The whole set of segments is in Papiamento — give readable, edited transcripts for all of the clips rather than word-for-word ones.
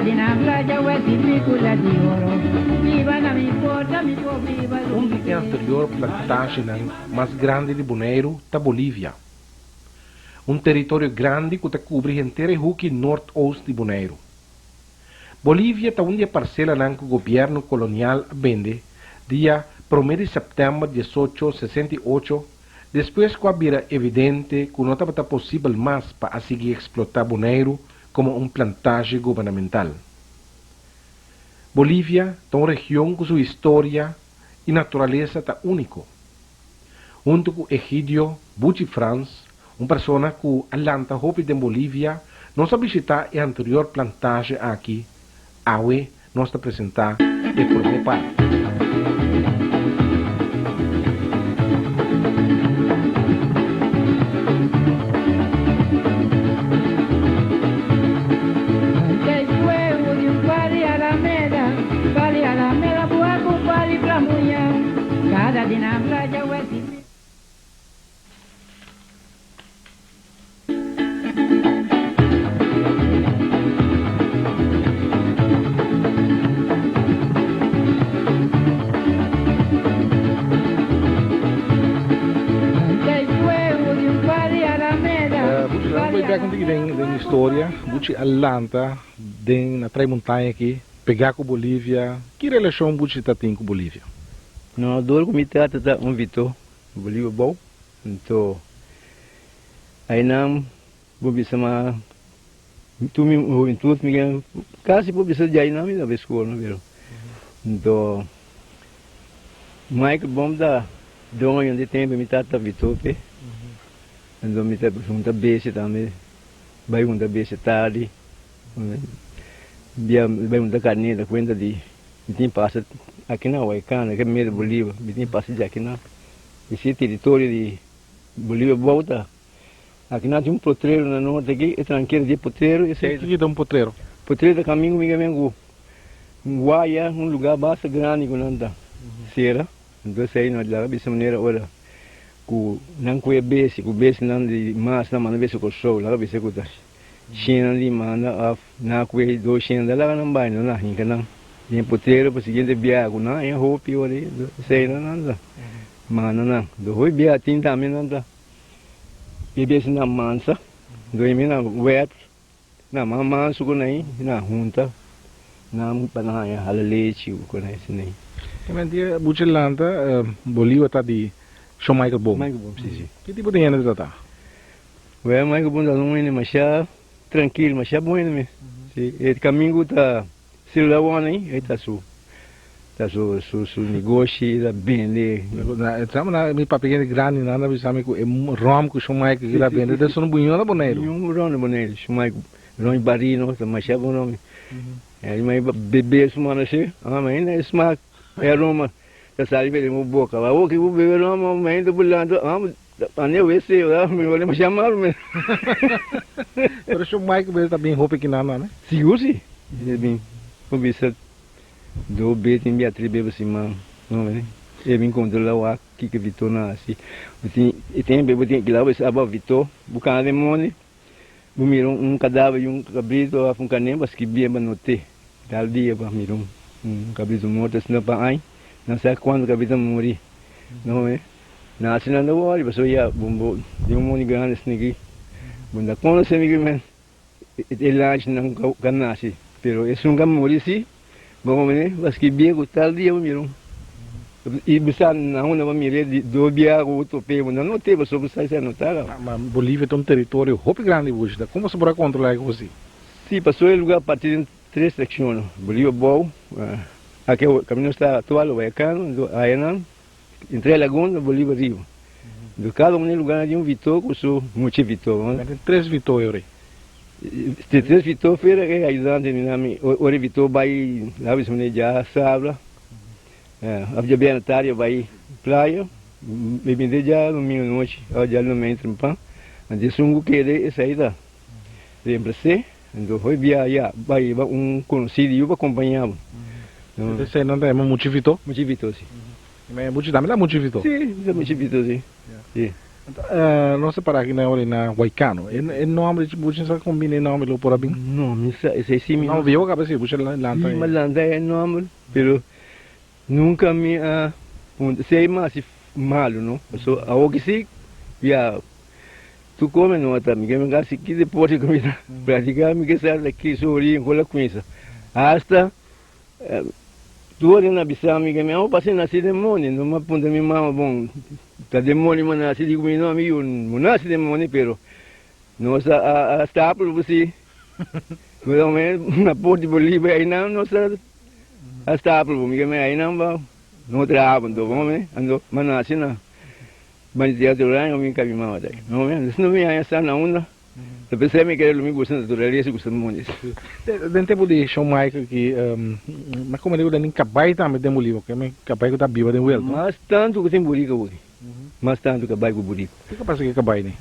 Un di e anterior plantasjenan mas grandi di Boneiru ta Bolivia. Un teritorio grandi ku ta kubri henter e huki noord-oost di Boneiru. Bolivia ta un di e parselanan ku gobièrnu kolonial a bende dia promé di sèptèmber 1868 despues ku a bira evidente ku no tabata posibel mas pa a sigui eksplotá Boneiru komo un plantasje gubernamental. Bolivia ta un region ku su historia i naturalesa ta úniko. Huntu ku Egidio Buchi Frans, un persona ku a lanta hopi den Bolivia, nos a bishitá e anterior plantasje aki. Awe nos ta presentá e promé parti. Buchi laat bai bek un tiki den historia. Buchi a lanta den na Trai Montaña aki, pegá ku Bolivia. Ki relashon Buchi ta tin ku Bolivia? No, dor ku mi tata ta un vito Bolivia bou. Nto ainan bo bisa ma tur mi hubentud mi gen kasi por bisa djai nan mi ta bai skol no pero nto Michael Bom ta doño di tempo mi tata Vitope nto mi ta hunta bese tambe bai hunta bese tardi bia bai hunta carne ta cuenta di mi tin pasa aki na Waikana ke medio Bolivar mi tin pasa djaki nan. Ese teritorio di Bolivia bou ta aki nan tin un potrero na norte aki e trankera di e potrero esei Kiko ta un potrero? Potrero ta kaminda ku mi kaminda ku un waya un lugar basta grandi ku nan ta sera entonces ei nan laga bisa manera ora ku nan kue besi ku besinan di mas nan manda besi Kòrsou laga bisa ku ta Shennan di manda of na kue dos shen ta laga nan bai no na hinka nan den potrero pa siguiente biaha ku nan haña hopi ora ei esei nan nan ta manda nan do hopi biaha tin tambe nan ta bebe esei nan mansa do e nan wet nan mas manso ku nan nan hunta nan pa nan haña hala lechi ku nan esei nan. E mentira buchi lanta Bolivar ta di Shon Michael Boom. Michael Boom si si. Ki tipo di hende ta ta? Wè mai ku bon ta un hende masha trankil, masha bon hende mes. Si, e kamin ku ta sirbi awor ei, ei ta su ta su su su negoshi, e ta bende. Sa na mi papia hende grandi nan ta bisa mi ku e ròm ku Shon Mike ta bende ta esun buño na Boneiru. Buño ròm na Boneiru, Shon Mike ròm barí no ta masha bon ròm. E mai bebe su mano así, ah ma ainda e smak, e aroma ta sali for di bo boka. Awor ki bo bebe ròm, ma ainda bo lanta, ah. Ane wc ora mi wole masha malu mes. Pero su Mike bes ta bin hopi kinan nan eh. Sigur si. E bin por bisa do be tin bia tri be pa siman no eh. E bin controla wak kiko Vito na hasi. Bo tin e tempo bo tin kila bo bisa aba Vito bo cana den mondi bo mira un cadaver di un cabrito of un carne bo a skibi pa note tal dia bo a mira un cabrito morto asina pa aña nan sa cuando cabrito a muri no eh. Na asina nan ta wòrdu pasobra ya bo bo den un mundu grandi asina aki bo no ta konosé mi men e lanchi nan ka nase pero esun ka muri si bo komprende paske bia ku tal dia bo mira un i bo sa na unda bo mira di dos bia ku bo top'é bo no not'é pasobra bo sa esei no ta kaba. Ma Bolivia ta un teritorio hopi grandi bushita komo bo por a kontrolá e kos si? Si pasobra e lugar parti den tres sekshon Bolivia bou aki kaminda sta aktual Guayacán ayanan. Entre Lagun ta Bolívar riba. Enton kada un lugar tin un vitó ku su mucha vitó. Tin tres vitó e ora ei. Tin tres vitó fera e ayudante di nan ora e vitó bai laga bisa manera dja sabra of dja bierna tardi a bai playa e bini te dja domingo anochi of dja lunes trempan anto esun ku keda esei ta reemplase enton hopi bia ya bai riba un konosí di yu pa kompaña bo. Esei nan ta yama mucha vitó? Mucha vitó si. Mucha tambe ta mucha vitó? Si, ta mucha vitó si. Nos ta para aki na ora na Waikano. E nomber di buchi sa combina e nomber lo por a bin? No, mi sa esei si mi no. Nomber vieho caba si buchi lanta. Si, mi a lanta e nomber, pero nunca mi a puntra. Esei mas si malo no, paso awoki si ya tur come no ta mi ke mi casi ki deporte cu mi ta practica mi ke sa ta ki sori con la cuminsa hasta. Tur ora na bisa mi ke mi amo pasa nasi demoni, no mi a puntra mi mama bon ta demoni mi a nasi di ku mi no mi yu no nasi demoni pero nos a a stapel bo si na por di Bolivia ainan nos a stapel bo mi ke mi ainan ba no traha bo anto bo mi anto mi a nasi na Bandiato Oranje mi ka mi mama ta no mi haña sa na unda. Ta pensé mi kere lo mi gusta naturalesa gusta mondi. Den tempu di Shawn Michael ki mi a komende ku den kabai tambe den Bolivia oke mi kabai ku ta biba den welto. Mas tantu ku tin buriko awor mas tantu kabai ku buriko. Kiko pasa ku e kabai ni?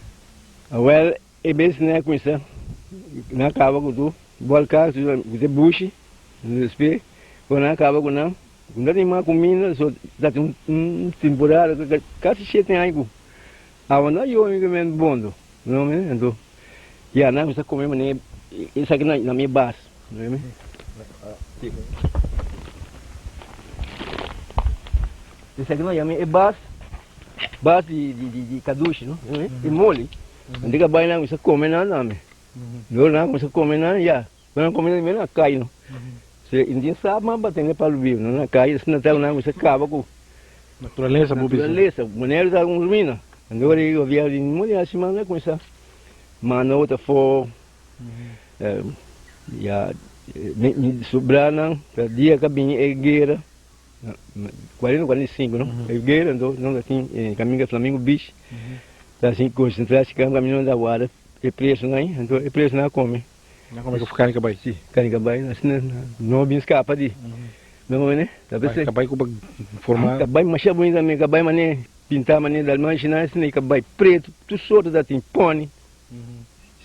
Awel e bes nan a kuminsá nan a kaba ku tur bolka ku te bushi despues ku nan a kaba ku nan ku no tin mas kuminda so ta tin un temporada kasi shete aña ku awa no a yobe mi men bondo. No me anto ya nan cuminsa come mane esaki na na mi bas no me esaki nan yama e bas bas di di di kadushi no e moli anto e bai nan cuminsa come nan tambe luego nan cuminsa come nan ya nan come nan nan kai no se indin sa mas batende palo biu no nan kai asina ta nan cuminsa caba cu Naturalesa bo bisa. Naturalesa, manera ta un ruina. Anto ora e gobierno di Modi a siman a cuminsa manda otro afo, ya mi sobranan ta dia ka bini e guera, cuarenta, 45 no, e guera anto nan ta tin caminda Flamingo Beach, ta haci concentratie camp caminda nan ta warda e presonan ahi, anto e presonan a come. Nan a come cu carni cabai? Si, carni cabai, asina no bin scapa di. No mane, ta p'esei. Kabai ku ba forma. Kabai masha bunita mi, kabai mane pinta mane dalmashina esei kabai pretu tur sorto ta tin pony.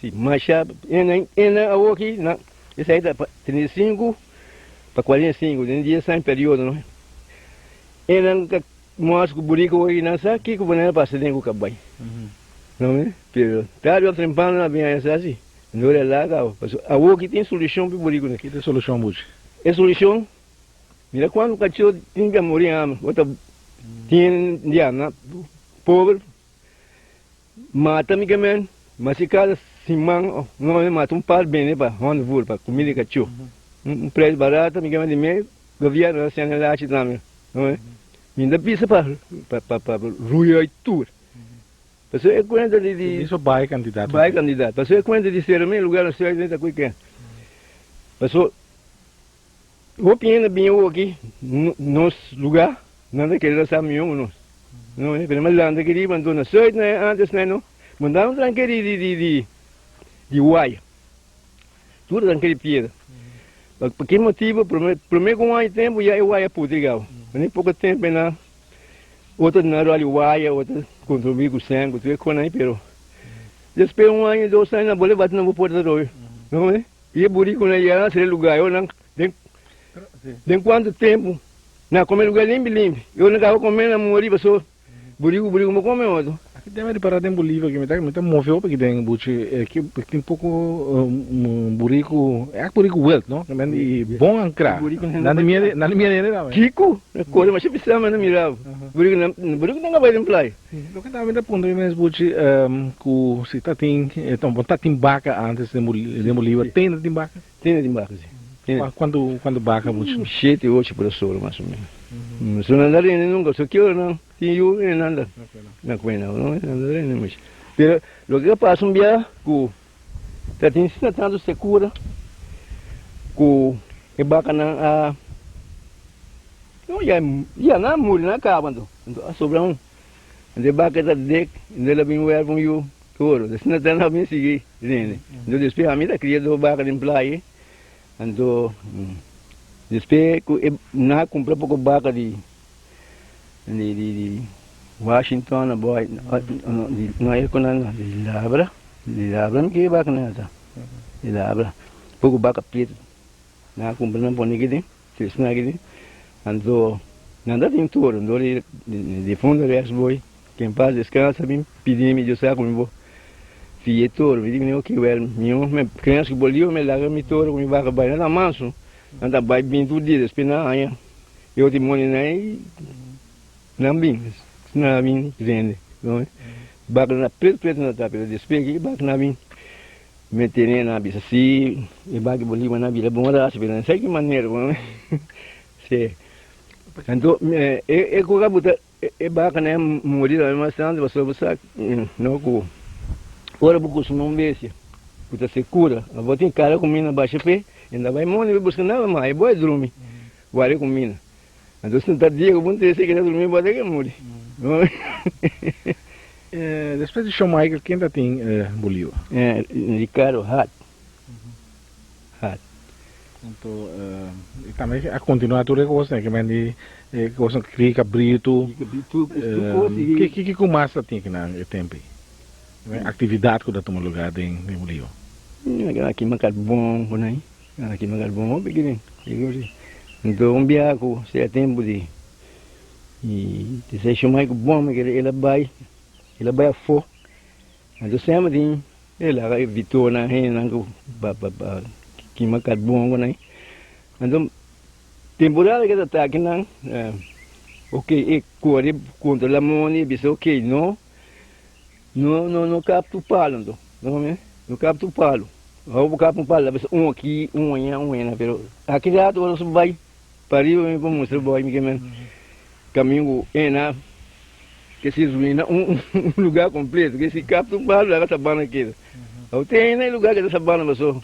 Si masha ena ena awoki na esei ta pa 35 pa 45 den dies aña periodo no. Ena ka mos ku buriko awoki nan sa kiko bo nan a pasa den ku kabai. No mane, pero tarde of temprano nan a bin haña sa si. No relaga pasobra awoki tin solushon pa e buriko. Ki ta e solushon Buchi? E solushon, mira kuantu kachó tin ka muri hamber, bo ta tin dia na pober mata mi kemen, ma si kada siman of no mi mata un par bende pa hondenvoer pa kumida di kachó, un prijs barato mi kemen di me gobierno ta sende lachi tambe, mi ta bisa pa pa ruyo ei tur. Pasobra e kuenta di di. Miso bai kandidato. Bai kandidato. Pasobra e kuenta di sera mi lugar na sera ta ku ken. Pasobra hopi hende bini awoki nos lugar nan ta kere lasa mihó ku nos. No e pero lanta aki riba anto na sùit na antes na no manda un tranke di di di di di waya. Tur tranke di piedra. Pa ki motibu prome prome ku un aña tempu ya e waya putri gau. Ni poko tempu e na. Otro na roli waya, otro contribuí cu sèn, cu tur e conan ei, pero despues un aña, dos aña, nan bolbe bati na bo porta atrobe. No comprende? I e buricunan yega na seri lugar, yo nan den den cuanto tempo nan come lugar limpi limpi, yo nan caba come nan muri pasobra buricu buricu no come otro. Aki den mi ripara den Bolivia ki mi ta mi ta move hopi aki den buchi ki tin poko buriku e buriku wild no i bon ankra nan di miedo nan di miedo hende tambe. Kiko? Na kore masha bisa mi na mira buriku nan buriku nan a bai den playa. Loke tambe mi ta puntra mi mes buchi ku si ta tin bo ta tin baka antes den Bolivia tin ta tin baka? Tin tin baka si. Kuantu kuantu baka buchi? Shete ocho por solo mas o menos. So nan ta rende nunka so ki ora nan tin yu e nan ta na kuena no nan ta rende mucho. Pero loke a pasa un bia ku ta tin asina tantu sekura ku e bakanan a no ya ya nan a muri nan a kaba anto anto a sobra un anto e baka ta dek anto el a bin wèrp un yu toro asina ta nan a bin sigui rende anto despues ami ta kria dos baka den playa anto despues ku e nan a kumpra poko baka di di di di Washington a boy no e ku nan di labra di labra mi ke baka nan ta di labra poko baka pretu nan a kumpra nan pone kiden tres nan kiden anto nan ta tin toro anto di di fondo res boy. Que en paz descansa bin pidi mi Dios sa cu mi bo fia e toro. Mi di mi ok wel mi me creencia cu bo liu me laga mi toro cu mi vaca bay. Nan ta manso nan ta bay bin tur dia despues nan haña e otro moni nan y nan bin nan bin rende. Vaca nan ta preto preto nan ta pero despues ki vaca nan bin me tene nan bisa si e vaca bo liu nan bira bon rasa pero nan sa ki manera. Si. Anto e ku bo ta E baka na e muri tambe mas tantu pasobra bo sa no ku ora bo kusuma un bestia ku ta sekura abo tin kara kuminda basha p'e e no ta bai monda bai buska nada mas e bo a drumi wara e kuminda anto si ta dia ku bo trese ke ta drumi bo ta ke muri. Despues di Shawn Michael ken ta tin Bolívar? Ricardo Hart. Hart. Anto e tambe a continua tur e cosnan ke men di e cosnan cria cabrito ki ki mas ta tin kinan e tempo ei actividad cu ta tuma lugar den Bolívar? Nan a kima carbon por ahí nan a kima carbon hopi kirin anto un biaha cu sea tempo di di shomai cu bom el a bay el a bay afo anto semper tin E laga e vitonan hendenan ku pa pa pa kima karbon ku nan. Anto temporada ke ta taki nan ok e kore kontra lamoni e bisa ok no no no no kap tur palo anto no kap tur palo ora bo kap un palo ta bisa un aki un aña un aña pero aki rato ora su bai pariba mi por mustra bo mi ke men kaminda ku ena Ke si ruina un lugar completo, ke si kapta un palo laga sabana keda. Awo tin hende na e lugar ke ta sabana paso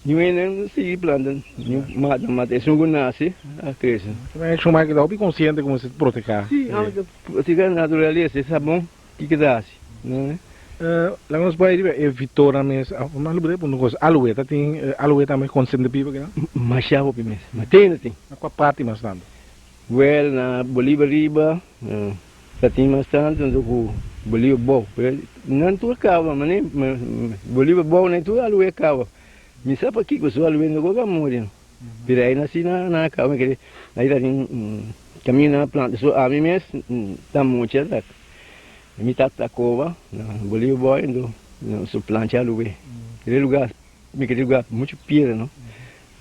niun hende no sigui planta niun mata mata esun ku nase a krese. Suma ke ta hopi konsiente ku mester proteha. Si, proteha naturalesa e sa bon kiko ta hasi. Laga nos bai riba e vitornan mes. Mas lo bo ta punta un kos, aloe ta tin aloe tambe konsiente biba kinan? Masha hopi mes, ma tin ta tin. Na kua parti mas tantu? Wel na Bolívar riba ta tin mas tantu anto ku Bolívar bou. Pero nan tur kaba mane Bolívar bou nan tur alwe kaba. Mi sa pakiko su alwe no koka muri. Pero ai nasi na na kaba mi kere ai ta tin kaminda nan a planta so ami mes ta mucha ta mi tata koba na Bolívar bou anto su plancha alwe. Kere lugar mi kere lugar muchu piedra no.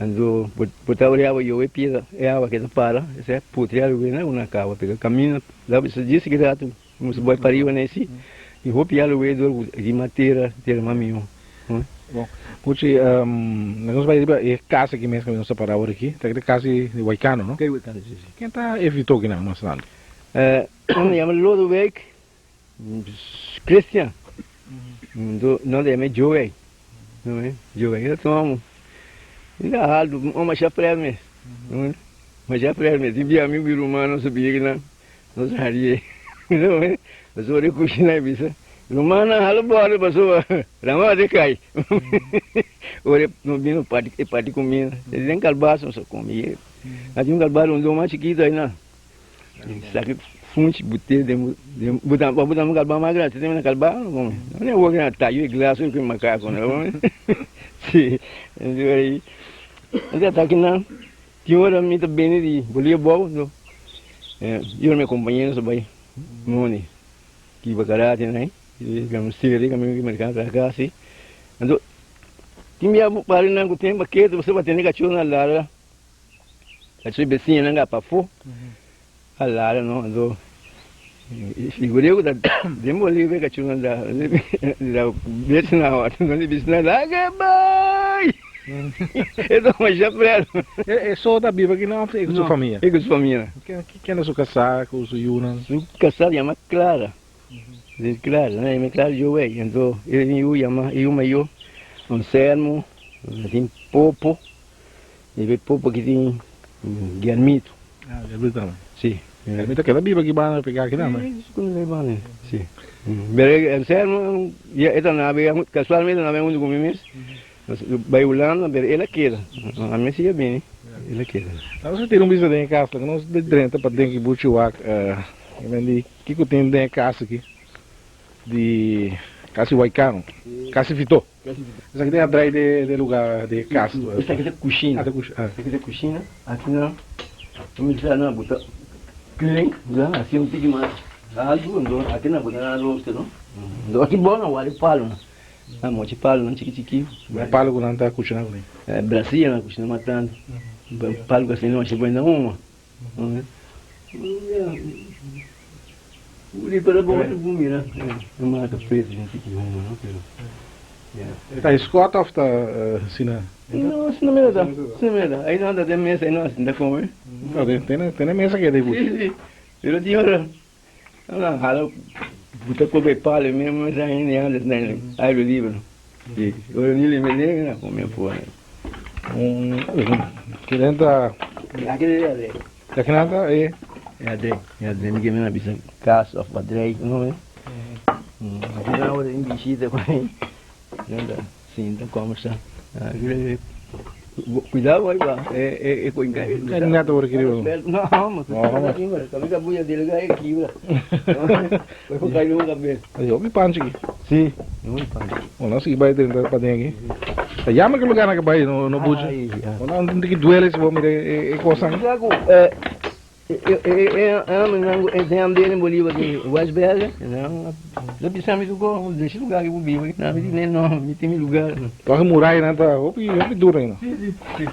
Anto bo ta ora e awa yobe piedra, e awa ke ta para, esei a putri algu na una kaba, pero kaminda la bisa djis ki ratu nos bai pariba na esi, i hopi algu dor ku riba tera, tera mas mihó. Bon, Puchi, nos bai riba e kas aki mes ku nos ta para awor aki, ta e kas di Waikano, no? Ke Waikano, si, si. Ken ta evitó kinan mas tantu? Un yama Lodewijk Christian, anto nan ta yama e Joey. Joven ta toma mi ta haltu un masha prèt mes masha prèt mes tin bia mi ku mi ruman nos a bira kinan nos a harie pasobra e kushina e bisa rumannan hala bòrda pasobra rama a kai ora nos bini e parti kumida den kalbas nos a kome a tin un kalbas rondon mas chikitu ainan. Saki funchi bute den den buta pa buta un kalba mas grandi tin una kalba no come no ne wok na tayo e glas ku makako no come si entonces ahí ata kinan tin ora mi ta bini di Bolivia bou no yo mi compañero sa bai moni ki bakarati nai gamo seri kami ki merkado traka si anto tin bia bo pari nan ku tin baketo bo sa tene kacho na lara. Su besiñanan a pafó a lara no anto figur'é ku ta den Bolivia kachunnan ta ta bes na awa anto di bisiña laga bai e ta masha prèt. E so ta biba aki nan òf e ku su famia? E ku su famia. Ken ta su kasá ku su yunan? Su kasá yama Clara, Clara, nan yama Clara Joey anto e yu yama e yu mayó Anselmo, tin Popo. E be popo ki tin Guillermito. Ah, Guillermito tambe. Si. Guillermito keda biba aki banda pega aki tambe. Si, si kuno banda. Si. Pero Anselmo ya e ta nabega casualmente ta nabega hunto ku mi mes. Bai Hulanda pero el a keda. Ami si a bini, el a keda. Nos a tira un bista den e kas, laga nos drenta paden ki buchi wak e men di kiko tin den e kas aki di kasi Waikano, kasi Fitó. Esaki ta adrai de lugar de cas. Esaki ta cushina. Esaki ta cushina. Aki nan mi sa nan buta klink, ya, asi un tiki mas. Algu ndo aki na bo ta rooster no. Ndo aki bo na wak palo na. Na mochi palo nan chiki chiki. E palo ku nan ta kushina kuné? Brasia nan kushina mas tantu. Palo ku asina masha bon na huma. Uri pero bo bo mira e marka pretu sin tiki huma no pero ya. Ta Scott of ta sina? No, sina mira ta, sina mira ta. Ai nan ta den mesa ai nan sinta come. No, den den mesa ke ta Sí, sí. Pero tin ora nan hala buta kobe palo mesmo esa hende antes nan aire libre. Sí, ora ni le mene na come afuera. Un kilen ta Aki de adre. Ya kinan ta e Ya adre, ya adre mi ke mena bisa kas of badrei, no eh. Aki na ora in bishita ku ai. Nan ta sinta kombersa. Aki Cuidado aí ba. E e coin kai. Kai nada ora kiri. No, mas no. Kami ka buya dele kai kibra. Vai kai no kabel. Ai hopi panchi aki. Si, hopi panchi. Bueno, si bai dentro pa den aki. Ta yama ke lugar na ke bai no no buchi. Bueno, no tin ki duele si bo mira e kosan. Eh e e Bolívar di Weisberg, lo bisa mi lugar, deci lugar que vivo, na mi di no, mi tin mi lugar. Toch muraya nan ta hopi hopi duro no. Si si si.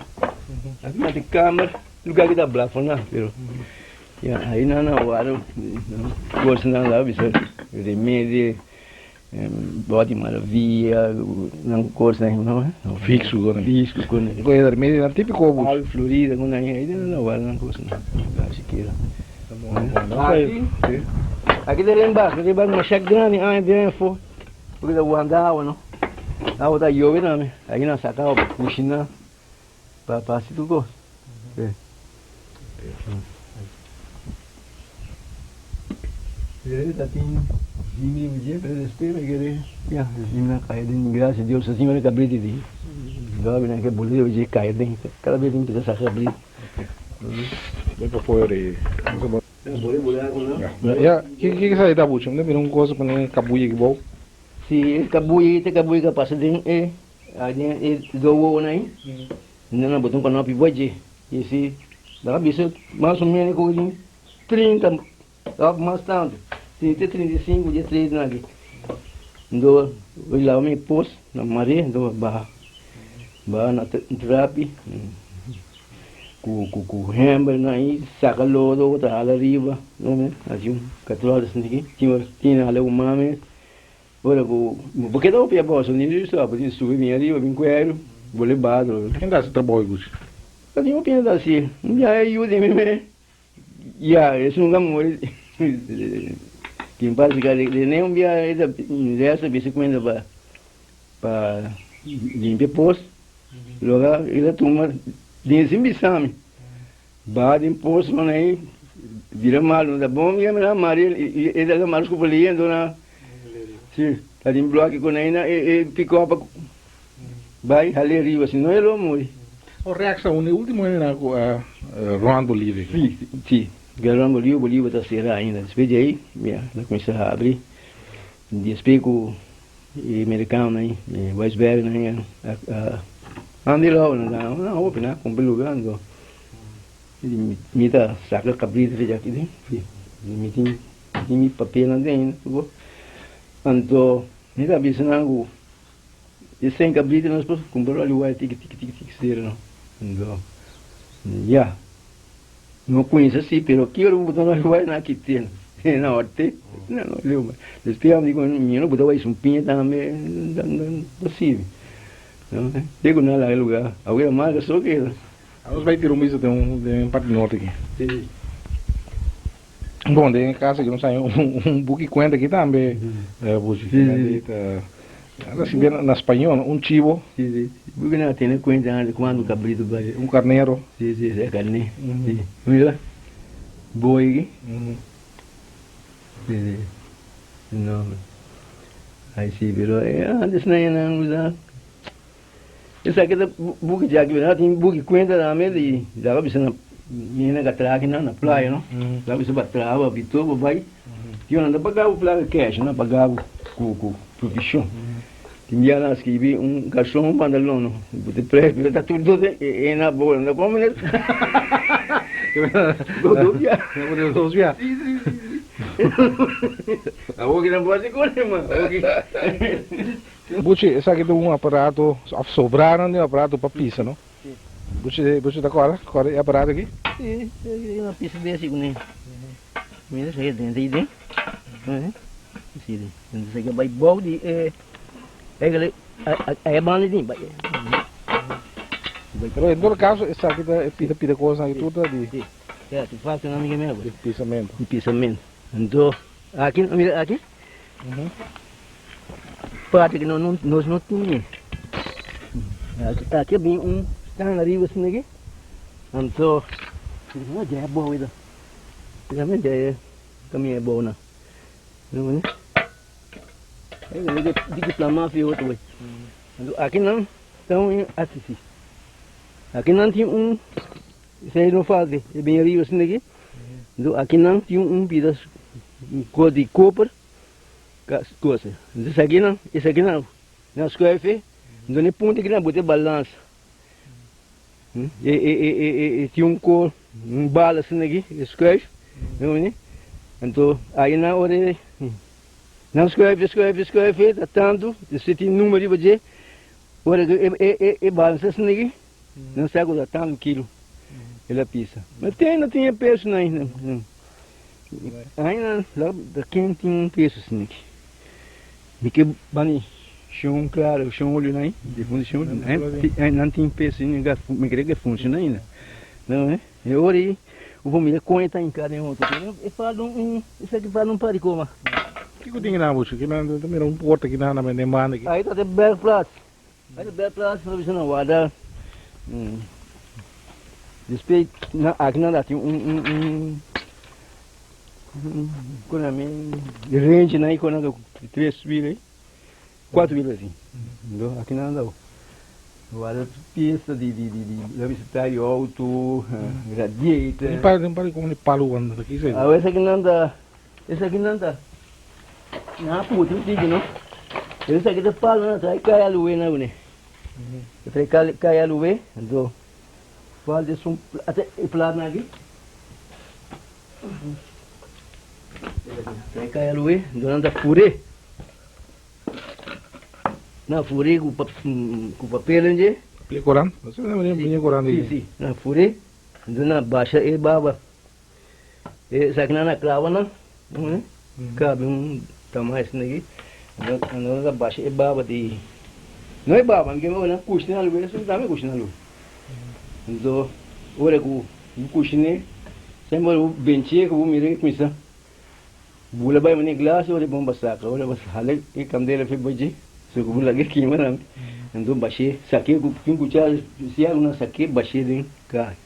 Aki na tin kamer, lugar ki ta blafona, pero ya ahí nan a wara kosnan la bisa remedi. Body Maravilla, nan kosnan no. Fixo con. Fixo con. Con e remedi nan típico bu. Al Florida con nan ahí nan wara nan kosnan. Sikiera. Aki, aki ta renbak, renbak masha grandi aña den afo. Porque ta wanta awa no. Awa ta yobe tambe. Aki nan saka awa pa kushina, pa pa hasi tur kos. Ta tin zimi dje pero despues mi kere ya zimi nan kai den gracia Dios asina ora kabriti di dòbi nan ke boli dje kai den kada bes mi ta saka kabriti. Ya kiko sa e ta buchi mi ta mira un cosa pone kabuya aki bou. Si e kabuya te kabuya ka pasa den e den e dowonan ei nan a bota un kanopi bou dje i si nan a bisa mas o menos ku 30 òf mas tantu, 30 te 35 dje treinta aki. Ndo oi laba mi pos na mare, ndo baha baha na trapi ku ku ku hember nan i saka lodo ta hala riba, hasi un katròl asina aki, tin hala ku mame. Ora ku bo keda hopi abou, so ni so bo tin subi bin ariba bin kueru, bo le baha atrobe. Ken ta hasi trabou guchi? Ta tin hopi hende ta hasi. Un biaha e yu di mi me, ya, esun ka muri. Tin pas ka Rene un biaha e ta resta bisa kuenta pa pa limpia pos, loga e ta tuma den sin bisa mi. Baha den pos man ahí bira malo no ta bon mi na mari e ta malo sku paliento na si ta tin bloke con ahí na e pick up bai hale riba si no e lo muri. O Rex ta un e ultimo hende cu a rond Bolivia aki. Si si ke rond Bolivia Bolivia ta sera ainda despues di ahí ya na cuminsa habri despues cu E mericano nan e Weisberg nan a anda lou nan ta nan hopi nan a cumpra lugar anto mi ta saca cabrito fecha aki den mi tin mi papelnan den ainda tuko anto mi ta bisa nan cu e cen cabrito nos por cumpra lo aliwai tiki tiki tiki tiki cera no anto ya. No cuminsa si, pero ki ora bo ta na wai na kiten? Na orte? Na no leu mas. Despues ami di cu mi no bo ta wai sumpiña tambe ta sirbi. Te cu na laga lugar. Awor e marca so keda. Anos bai tira un bista den un den parti norte aki. Si. Bon, den e cas aki nos haña un buki cuenta aki tambe, Buchi. Si, si. Anda si bien na spañol, un chivo. Si, si. Buki na tene cuenta di cuanto cabrito bai. Un carnero. Si, si, si, e carne. Si. Mira, boi aki. Si, si. No. Ai si, pero e antes nan e nan usa. Esaki ta buki djaki, pero nan tin buki cuenta tambe di laga bisa na mi nan ka traha akinan na playa no. Laga bisa ba traha ba bito ba bai. Yo nan ta paga bo placa cash, nan ta paga bo cu cu provision. Tin bia nan a scribi un calzon un pantalon no. Bo ta prest pero ta tur dos e na bo nan ta come. Dos bia. Dos bia. Si si si si. Awor ki nan por hasi kos man. Awor ki. Buchi, esaki ta un aparato, of sobranan di un aparato pa pisa, no? Si. Buchi, buchi ta kòrda? Kòrda e aparato aki? Si, esaki nan pisa besi kuné. Mira esaki den ta den. Si, esaki a bai bou di e, eigenlijk a banda di bai. Pero en todo caso esaki ta e pida pida cosnan aki tur ta di. Si, ya ta fácil nan mi ke mira Di pisamento. Di pisamento. Anto aki, mira aki. Parti ku nos no tin. Aki a bin un stan ariba asina aki. Anto no dje abou ei ta. Realmente e kaminda e abou nan. Di ki plan mas fiho ta bai. Anto aki nan ta un asisi. Aki nan tin un esei no falta e bin ariba asina aki. Anto aki nan tin un bida kos di koper kos. Anto esaki nan esaki nan nan skuif e anto na e punto aki nan bo ta balansa. E tin un kos un bala asina aki e skuif anto ahi nan ora e nan skuif e skuif e skuif e ta tantu si tin numero riba dje ora ku e balansa asina aki nan sa ku ta tantu kilo el a pisa ma te no tin e peso nan ainda ainda ta ken tin un peso asina aki mi ke bani shon klaro shon olio nan di fundishon nan tin peso mi kere ke funciona ainda e ora ei bo por mira kon e ta hinká den otro e falta un esaki falta un par di koma. Kiko tin kinan bo chi? Kinan ta mira un porta kinan na den banda aki. Ahí ta e bergplaats. Ahí ta bergplaats nos bisa nan warda. Despues aki nan ta tin un un un kon nan mi range nan kon nan ta tres wiel ei kuater wiel asin. Aki nan ta warda pieza di di di di la bisa tayo auto radiator. Un par un par di palu anda ta kisa. Awe esaki nan ta Esaki nan ta nan a puti un tiki no. Pero esaki ta palo nan trae kai aluwe nan kune. Ta trae kai aluwe anto falta esun ata e plat nan aki. Trae kai aluwe anto nan ta fure. Nan fure ku ku papel en dje. Papel koran? Si si nan fure anto nan basha e baba. Esakinan na clavanan cabe un tamaño asina aki nan ta basha e baba di no e baba mi ora nan cushina algo esun tambe cushina algo enton ora cu bo cushina semper bo benchi cu bo mira cu cuminsa bula bay manera glas ora e bon pa saca ora bo hala e candela fe bay dje so cu bo laga e kima tambe enton bashe sake cu tin cuchara special nan sake bashe den carne.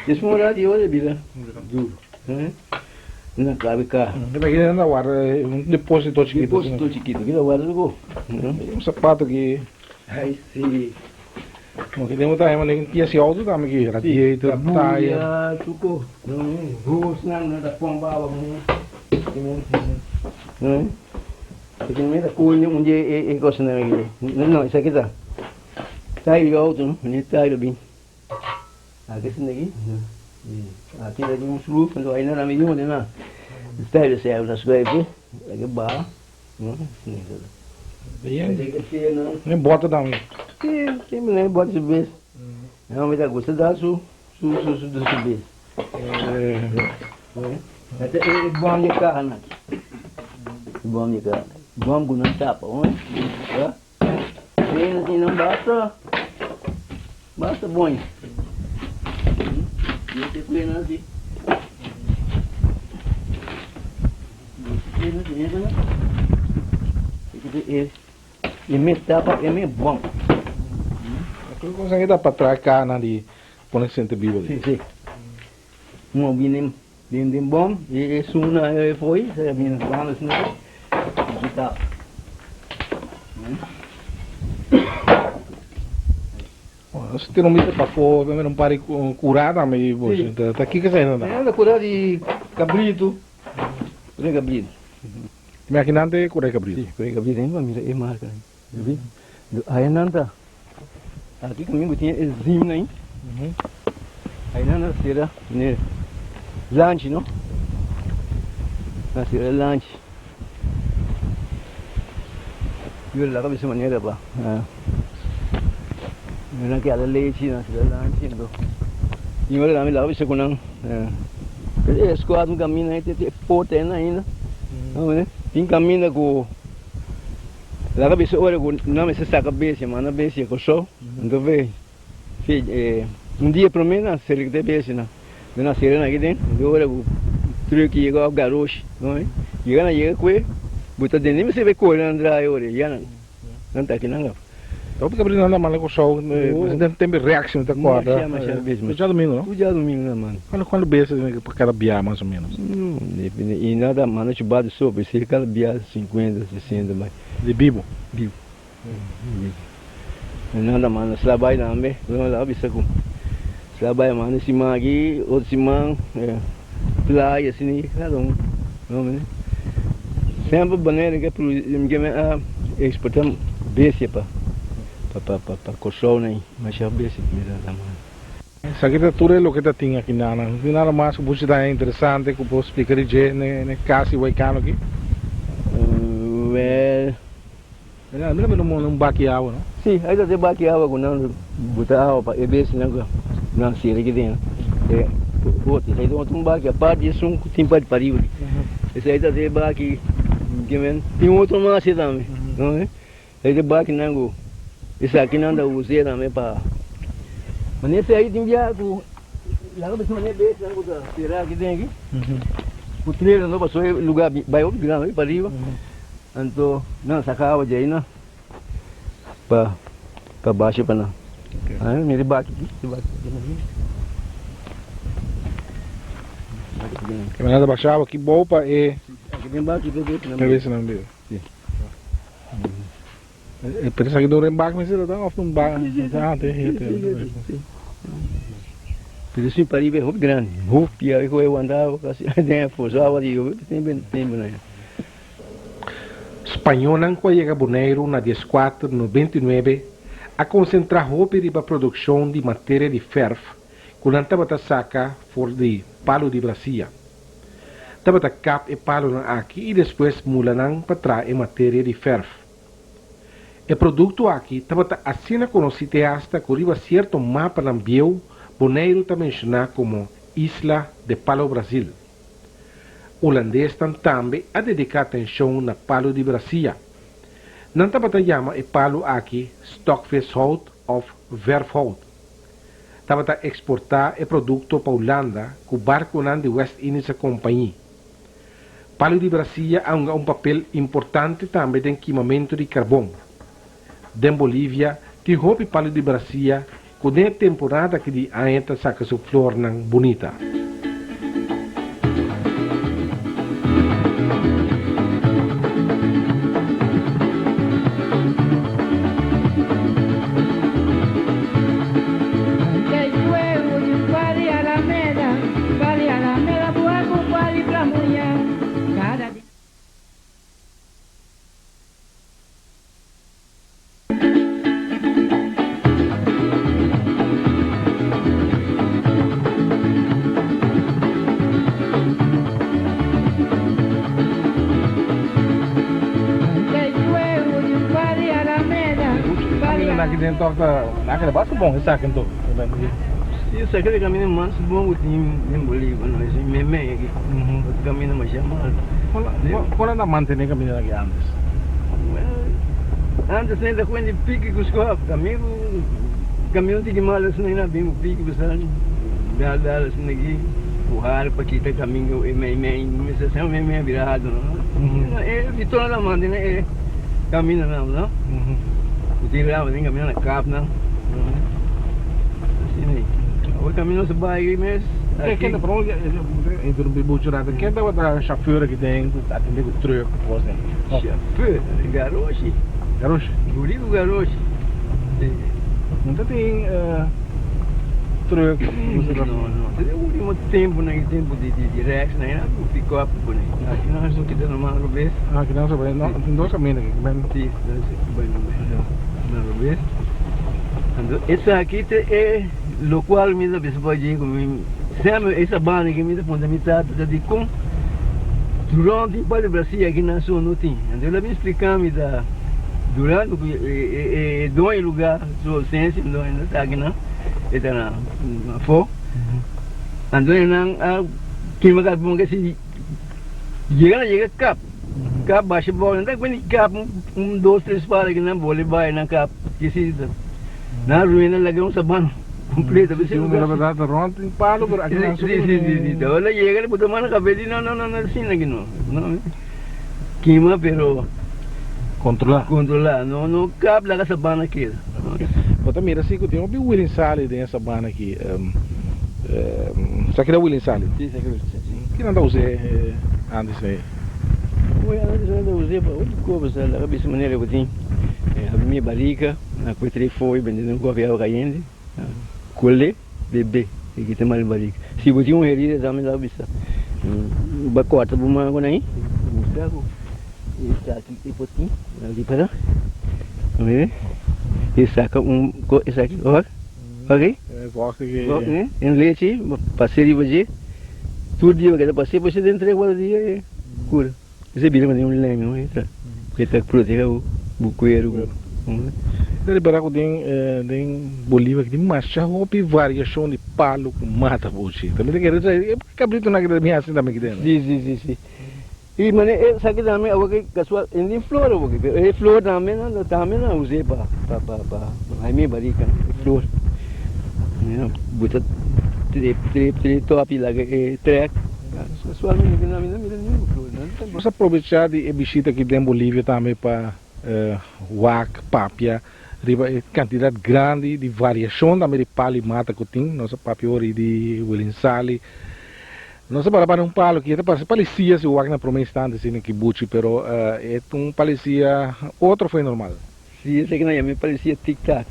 Despues un rato e ora bira duro. Na clave caha. Aquí nan a warda un deposito chikito. Deposito chikito. Aquí ta warda algo. Un sapato aki. Ay si. Como que tengo también un pieza de auto también aquí. Radiator, tire. Tuco. Hose nan nan ta pompa awa. Esaki no ta cool un dje e cosnan aki. No, esaki ta tire di auto no. Mene tire bin. Aki esaki aki aki ta un schroef anto aina nan mi yuni nan style sel na schuif aki baha Ne bota tambe. Si si mi ne bota su bes no mi ta gusta da su su su su su bes e bom di kaha nan bom di kaha bom ku nan tapa Asina basta basta bon. Yo te cuida así. E me tapa e me bon. Aquel cosa que da para trás cá na di pone sente vivo. Sí, sí. Un bini den den bom e e suna e foi, se bini banda suna. E tapa. Si tin un bista pafó, ta mira un par di kurá tambe i bo ta kiko esei nan ta? Nan ta kurá di kabritu, kurá di kabritu. Mi aki nan ta e kurá di kabritu? Si, kurá di kabritu, mi mira e marka nan. Aya nan ta, aki kaminda ku tin e zim nan, aya nan ta sera ne lanchi no. Na sera lanchi. Yo laga bisa manera pa. Nan keda lechi na sera lanchi ento. Y ora nan mi laga bisa ku nan. E squad un kaminda te te porta ainda. Tin kaminda ku laga bisa ora ku nan mester saka bestia, manda bestia Kòrsou. Anto ve un dia promé nan selekta e bestianan. Nan a sera nan aki den, anto ora ku truck yega òf garoshi, yega nan yega kue, bo ta den, ni mester bai kore nan draai ora, ya nan nan ta aki nan kaba. Hopi ta brinda nan manda Kòrsou, den tempu reaction ta kòrda, tur djadumingu no? Tur djadumingu nan manda. Kuantu kuantu bes pa kada bia mas o menos? Depende, i nan ta manda chubatu so, p'esei kada bia sinkuenta, sesenta bai. Di bibu? Bibu. Nan ta manda slabay tambe. Nan ta bisa ku slabay manda siman aki, otro siman playa asina i kada un. Semper Bonaire ke a eksportá bestia pa Kòrsou nan masha bestia nan ta manda. Esaki ta tur e loke ta tin aki nan. No tin nada mas ku bo ta interesante ku por splika di dje n'e kas di Waikano aki? Well. Mira, mira mira un baki awa, no? Sí, ahí ta e baki awa ku nan buta awa pa e bestianan ku nan sera aki den. E otro, esei ta otro un baki apart di esun ku tin parti pariba aki. Esei ta e baki tin otro mas ei tambe, no? Esei ta e bakinan ku esakinan ta usa tambe pa. Manera esei tin biaha ku laga bisa manera e bestianan ku ta sera aki den aki, ku trailer no pasobra e lugar bai hopi grandi pariba. Anto nan saka awa djei nan pa pa basha pa nan. Ai mira e baki aki, e baki aki nan. Baki aki nan. Nan ta basha awa aki bou pa e. Aki den baki pa e nan bebe. Nan bebe. Si. Pero esaki ta un renbak mester ta of un bak? Ah, te Si, si, si. Pero si pariba e hopi grandi, hopi awe ku e wanta awa kasi den e foso awa di yobe tempu tempu nan. Spañónan ku a yega Boneiru na dieskuater nobenta i nuebe a konsentrá hopi riba produkshon di materia di fèrf ku nan tabata saka for di palu di brasia. Tabata kap e palunan aki i despues mula nan pa traha e materia di fèrf. E produkto aki tabata asina konosí te asta ku riba sierto mapanan bieu Boneiru ta menshoná komo Isla de Palo Brasil. Hulandesnan tambe a dediká atenshon na palu di brasia. Nan tabata yama e palu aki stokvishout òf verfhout. Tabata eksportá e produkto pa Hulanda ku barkunan di West Indische Compagnie. Palu di brasia a hunga un papel importante tambe den kimamentu di karbon. Den Bolivia tin hopi palu di brasia ku den e temporada aki di aña ta saka su flornan bunita. Aki den tok ta nan keda basta bon esaki anto. Si esaki ta e caminda mas bon cu tin den Bolivia no esi meme aki otro caminda masha malo. Con nan ta mantene caminda aki antes? Well antes nan ta cuenta di piki cu scop caminda cu camion tiki malo asina nan bin cu piki pasa dal dal asina aki puhar pa kita caminda e mei mei mester semper mei mei a bira alto no e vitola ta mantene e caminda nan no. Cu tin rama tin camina na kap nan. Asina ei. Awor camino sa bai aki mes. Ken ta pro interrumpí mucho rato. Ken tabata chauffeur aki den cu ta atende cu truck cu cos den? Chauffeur? Garoshi. Garoshi? Gurico Garoshi. Si. No ta tin truck? No, no. Te den ultimo temponan, e tempo di di Rex nan, nan cu pick up cu pone. Aki nan so kita normal robes. Aki nan so bai, no, tin dos caminda aki. Si, bai na robes. Anto esaki ta e locual mi ta bisa pa dje cu mi semper esa banda aki mi ta puntra mi tata ta dicon. Durante tin palo Brasil aki na so no tin. Anto el a bin splica mi ta durante cu e doño lugar su ausencia e doño no ta aki nan e ta na afo. Anto e nan a kima carbon ke si yega na yega kap kap basha bou nan ta bini kap un dos tres palo aki nan bole bai nan kap ke si nan ruina laga un sabana. Completo. Sí, un la verdad, rond un palo, pero aquí no. Sí. Ahora llega, le puto mano café, no, no, no, no, sin aquí no. No. Quema, pero Controla. Controla. No, no cap la sabana queda. Bo ta mira si ku tin hopi Willing Sali den e sabana aki. Sa keda Willing Sali? Sí, sa keda Willing Sali, sí. Kinan ta us'é antes ei? Oye, antes nan ta us'é pa otro cosa, laga bisa manera ku tin mi barika. Na kue trei foi bende un kopi awa kayente, kole, bebe i kita mal barika. Si bo tin un herida tambe ta bisa bo korta bo man ku nan usa ku esaki e potin aki para e saka un esaki wak wak en lechi pase riba dje tur dia bo keda pase pase den tres kuater dia e kura. Esei bira manera un leme no e ta e ta proteha bo kueru. Ta repara ku den den Bolivia tin masha hopi variashon di palu ku mata bochi. Tambe ta kere e kabritonan ki ta bin hasi tambe kiten. Si si si si i manera esaki tambe awor ke kasual e tin flor awor ke pero e flor tambe nan tambe nan us'e pa pa pa pa haña barika e flor bo ta trep trep trep topi laga e trek. Nos a probecha di e bishita aki den Bolivia tambe pa wak papia riba e kantidat grandi di variashon tambe di palo i mata ku tin. Nos a papia ori di Welinsali. Nos a para para un palo ki ta parse palisia si wak na prome instante asina ki buchi pero e ta un palisia otro fo'i normal. Si esaki nan yama e palisia tic tac.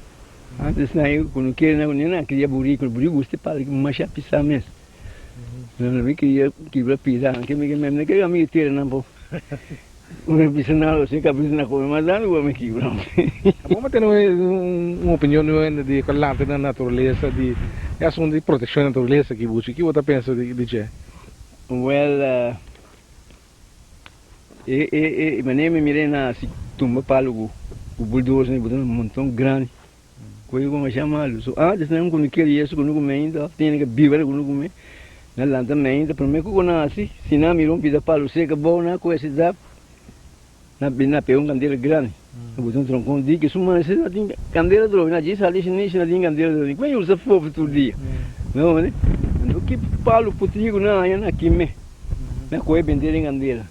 Antes nan e ku no kere nan ku nan kria buriku, buriku gusta e palo ki masha pisa mes. Mi queria kibra pida anke mi ke kere mi tira nan po mi bisa nan si ka bisa na come mas dando bo mi kibra. Abo bo tene un opinion di lanta na naturalesa di e asunto di proteccion di naturalesa ki buchi ki bo ta pensa di dje? Well e e e manera mi mira na si tumba palo ku bulldozer bo ta un monton grandi. Koe ku masha malu. So antes nan ku no kere Yesu ku no kume ainda of tene ke biba ku no kume, nan lanta mainta prome ku nan hasi, si nan mira un pida palu seka bou nan koe si dap, nan bin nan pega un kandela grandi, nan buta un tronkon diki su manse nan tin kandela drobi, nan djis sali shinishi nan tin kandela drobi, kuen usa fofu tur dia? No mane? Anto ki palu putri ku nan haña nan kime, nan koe bende den kandela,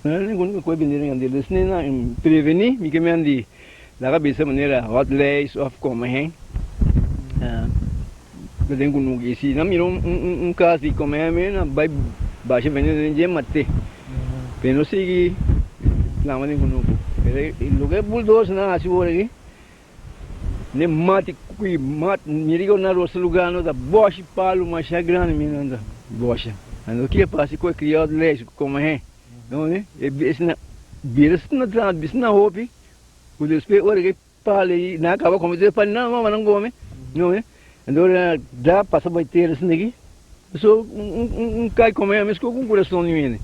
nan koe bende den kandela, des nan preveni mi ke men di. Laga bisa manera hot leis of kome hen ta den kunuku i si nan mira un kas di kome hen mi nan bai basha veneno den dje mate pero no sigui plama den kunuku pero loke e bulldozer nan hasi wor aki ne mati kui mati mira ku nan rosa luga no ta boshi palu masha grandi mi nan ta bosha anto ke pasa ku e kria hot leis ku kome hen e bira na hopi. Ku despues ora ke pala ei nan a kaba kome tur e pan nan mama nan kome no e anto ora nan da pasa bai tera asina aki so un kai kome a meskos ku un kurason di hende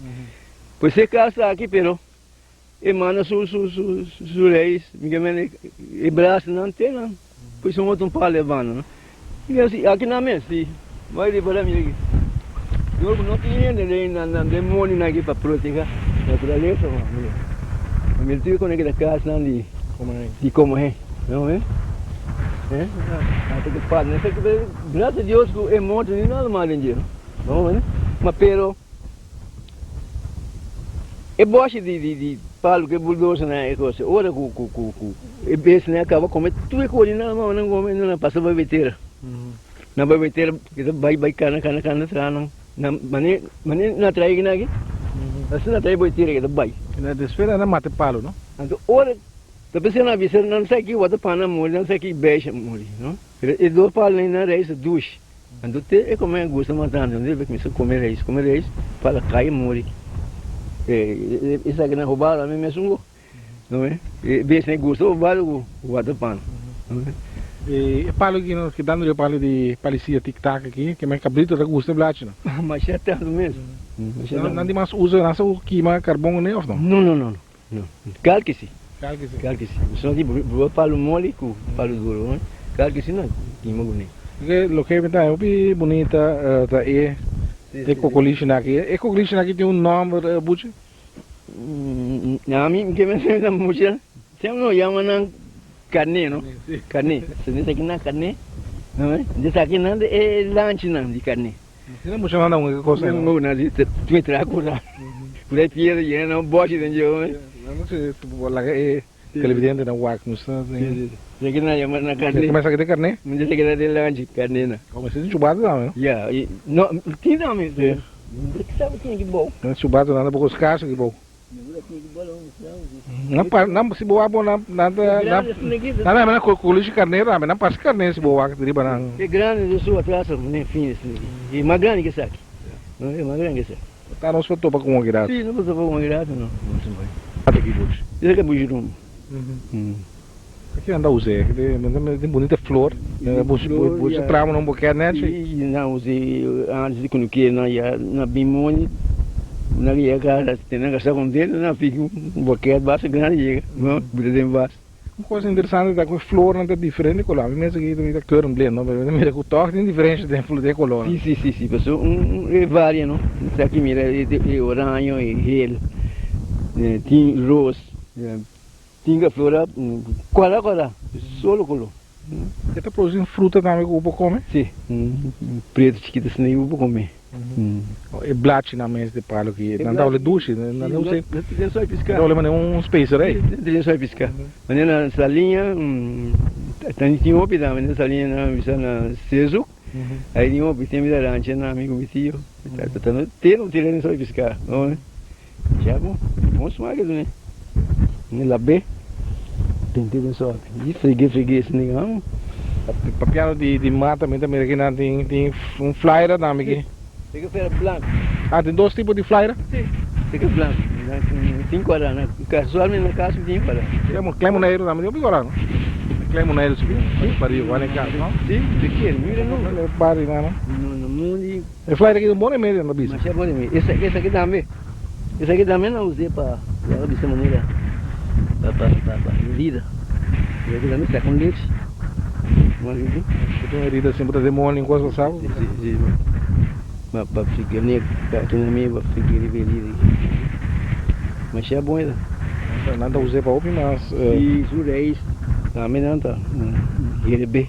pues e kas aki pero e manda su su su su reis mi ke mende e brasa nan te nan pues un otro un pala e banda no i asi aki nan mes si bai riba mi aki no no tin hende den nan demonionan aki pa proteha naturalesa. Mi tin ku keda kas nan di di komo he no he he ata ku pa no gracias a Dios ku e morto ni nada mas den dje no he ma pero e boshi di di di palu ku e bulldozer nan e kos ora ku ku ku ku e bes nan a kaba kome tur e kos di nan mama nan kome nan pasa bai bai tera nan bai bai tera bai bai kana kana kana traha nan. Na mane mane na trae kina aki? Asina na trae bo e tira ke ta bai. Na despues nan a mata e palu, no? Anto ora ta pensa nan a bisa nan sa ki wata pana a muri, nan sa ki besha a muri, no? Pero e dos palunan nan reis a dushi. Anto te e kome a gusta mas tantu, anto e kuminsa kome reis, kome reis, pala kai a muri. E esaki nan hobado ami mesun go. No e? E besha nan gusta hobado ku wata pana. No e? E palu ki nos keda dando e palu di palisia tik tak aki, ke men kabrito ta gusta e blachi no? Masha tantu mes. Nan di mas usa, nan sa kima karbon kuné òf no? No, no, no, no. Kalki si. Kalki si. Kalki si. Nos tin bruha palu moli ku palu duru. Kalki si nan kima kuné. Loke mi ta haña hopi bunita ta e kokolishinan aki. E kokolishinan aki tin un nòmber, Buchi? Na mi ke mi ta mucha sem no yama nan karné no karné so den esaki nan karné no den esaki nan e lanchinan di karné. Asina mucha nan ta un kos ei no. No si tin tra kura kura e piedra yena nan bòshi den dje. Nan si bo laga e televidentenan wak nos ta den. Esaki nan yama nan karné. Esaki ta karné? Esaki ta den lanchi karné nan. Como esaki tin chubatu tambe no? Ya no tin tambe. Nan chubatu nan ta poko skarso aki bou. Nan pa nan si bo wak bo nan nan ta nan nan ta nan kolishi karné tambe nan parse karné si bo wak riba nan. Ta nos por topa ku un grato. Aki nan ta us'é, tin bunita flor, bo trama un boket nechi. Si, nan us'é antes di kunuke nan ya na bin moni, nan yega kasa te nan kasa kontento nan piki un boket basta grandi yega buta den vas. Un kos interesante ta ku e flornan ta diferente kolor, ami mes aki ta keur blend no, pero mi ta mira ku tòg tin diferensha den e kolornan. Si, si, si, si, pasobra un e varia no, esaki mira e oraño, e hel, tin ros. Tin ka flora kora kora, solo kolo. E ta produci un fruta tambe ku bo por kome? Si, un pretu chikitu asina ku bo por kome. E blachinan mes di palu ki nan ta wòrdu dushi, nan ta usa nan ta wòrdu manera un specerij. Nan ta soi piska. Manera na saliña, tin hopi tambe na saliña nan bisa na sezuk, ai tin hopi tempu ta rancha na mi ku mi tio, te no tira den soi piska. Ya bo, bon smak es ne. Ne labé, pint'é den sòpi. I frig'é, frig'é esei nigga amo. Papiando di di mata mi ta mira ki nan tin tin un flaira tambe aki. Esaki flaira blanco. Ah, tin dos tipo di flaira? Si, esaki blanco. Tin cuadra na casualmente na cas mi tin cuadra. Klein Boneiru tambe tin hopi cuadra no? Klein Boneiru si bin pa riba wak cas no? Si, si kier mira no. Bari nan no? No, no mundi. E flaira aki ta un bon remedio nan ta bisa. Masha bon remedio. Esaki tambe. Esaki tambe nan us'é pa laga bisa manera pa pa pa pa herida. Esaki tambe saka un lechi. Si tin un herida asin bo ta demonia un cosa sa. Si si si. Ma pa fica ne aki na mi pa fica riba herida aki. Masha bon e ta. Nan ta us'é pa hopi mas. Si su reis tambe nan ta herebé.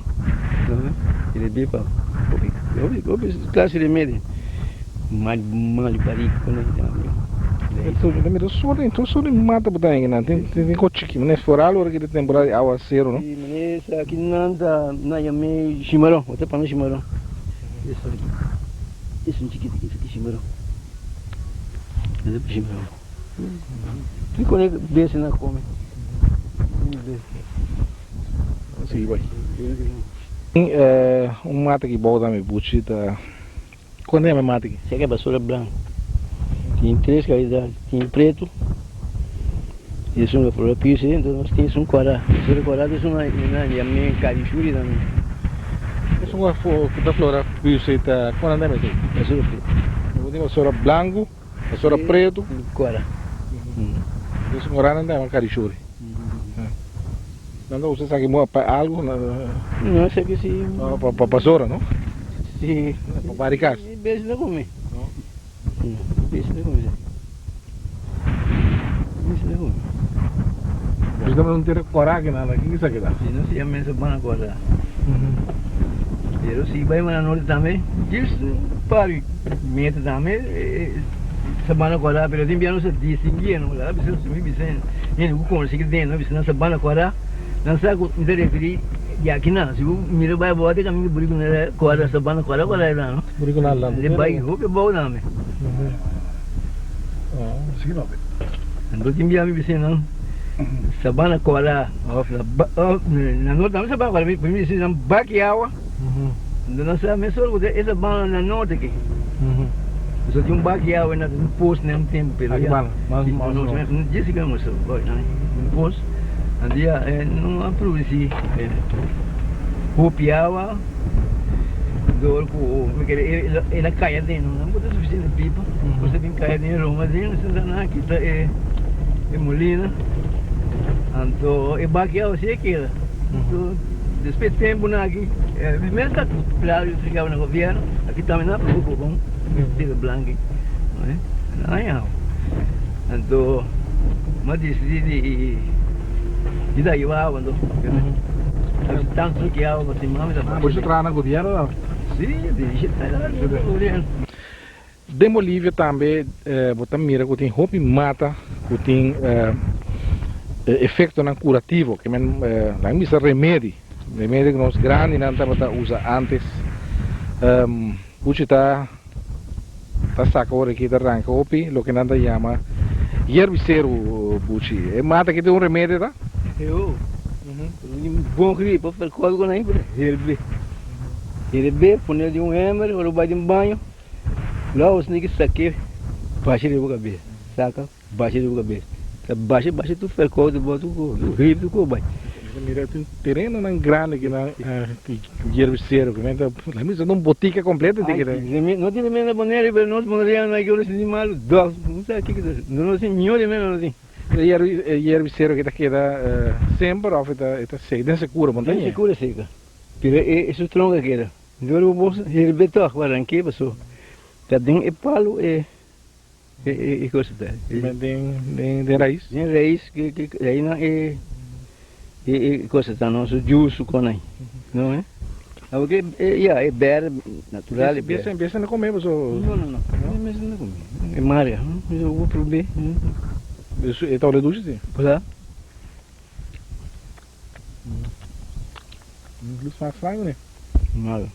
Herebé pa hopi hopi hopi clase remedio. Mal mal bari ku nan tambe. Ta mira solo tin solo di mata bo ta hende nan tin tin ko chiki mane foral ora ki ta temporada di awasero no. Si mane esaki nan ta nan yam'e shimaron bo ta pone shimaron esaki esun chikito esaki shimaron esaki shimaron tin kone bes nan kome. Si bai un mata ki bou tambe buchi ta. Kon yama e mata aki? Esaki e basura blanku. Tin tres kalidat, tin pretu, esun ku flor pisi, enton nos tin esun kòrá. Esun kòrá ta esun nan yam'é karishuri tambe. Esun ku ta flora pisi ta kon nan ta yama esei? Basura pretu. Bo tin basura blanku, basura pretu. Kòrá. Esun kòrá nan ta yama karishuri. Nan ta usa esaki moa pa algu? No, esaki si. Pa basura, no? Si. Pa bari kas? Mi bes ta kome. No. Bes ta kome esaki. Bes ta kome. Bes ta un tera kora aki nan, kiko esaki ta? Si no si a mesa bana kora. Pero si bai mana norte tambe, djis un par di meter tambe sabana kora, pero tin bia no sa distinguí no, laga bisa mi bisa hende ku konosé ki den no bisa nan sabana kora, nan sa ku mi ta referí di aki nan, si bo mira bai abou te kaminda buriku na kora sabana kora kora ei no, Buriku na landa. E bai hopi abou tambe. Anto tin bia mi bisa nan sabana kora of na norte tambe sabana kora mi bisa nan baki awa anto nan sa mesora ku e sabana na norte aki pasobra tin un baki awa na un pos na un tempu pero ya Jessica muestra un pos anto ya no a produci hopi awa dor ku mi kere el a kaya den no por ta suficiente pipa. Bo sa bin kai den Roma den Santa Ana kita e e molina. Anto e baki awa si e keda. Anto despues tempunan aki mi mes ta claro yo trigaba na gobierno aki tambe nan a prueba kobon tira blanki nan haña awa. Anto mi a disidi di di ta hiba awa anto tantu ki awa pasobra mi mami ta Bo ta traha na gobierno tambe? Si, di traha na gobierno. Den Bolivia tambe bo ta mira ku tin hopi mata ku tin efektonan kurativo, ke men nan bisa remedi, remedi ku nos grandinan tabata usa ántes. Puchi ta ta saka ora ki ta ranka hopi loke nan ta yama yerbiseru buchi. E mata aki tin un remedi ta? Yo, bon gripa, ferkòl ku nan herbe. Herbe, pone den un hember ora bo bai den baño. Lou esnan ki sake basha riba kabes, saka basha riba kabes, ta basha basha tur ferkou di bo tur ko grip tur ko bai. Mi ta mira tin terenonan grandi ki nan ku yerba seru ki men ta la misa un botika kompleto tin ki Ay no tin remedi na Bonaire pero nos bonaireano nan ke ora sinti malu dòk no sa kiko ta no no tin mihó remedi no tin. E yerba seru ki ta keda semper òf e ta seka den sekura montaña? Den sekura seka pero e su tronko a keda. Dor bo bos herbe tog pa ranke paso ta den e palo e e cosa ta. Den den rais? Den rais ke ke einan e e cosa ta no su juice su con ai no eh. Abo ke ya e ber natural e ber. Biesen biesen na come paso. No no no biesen na come e maria bo probe. E ta ora dushi si. Hola. Malo.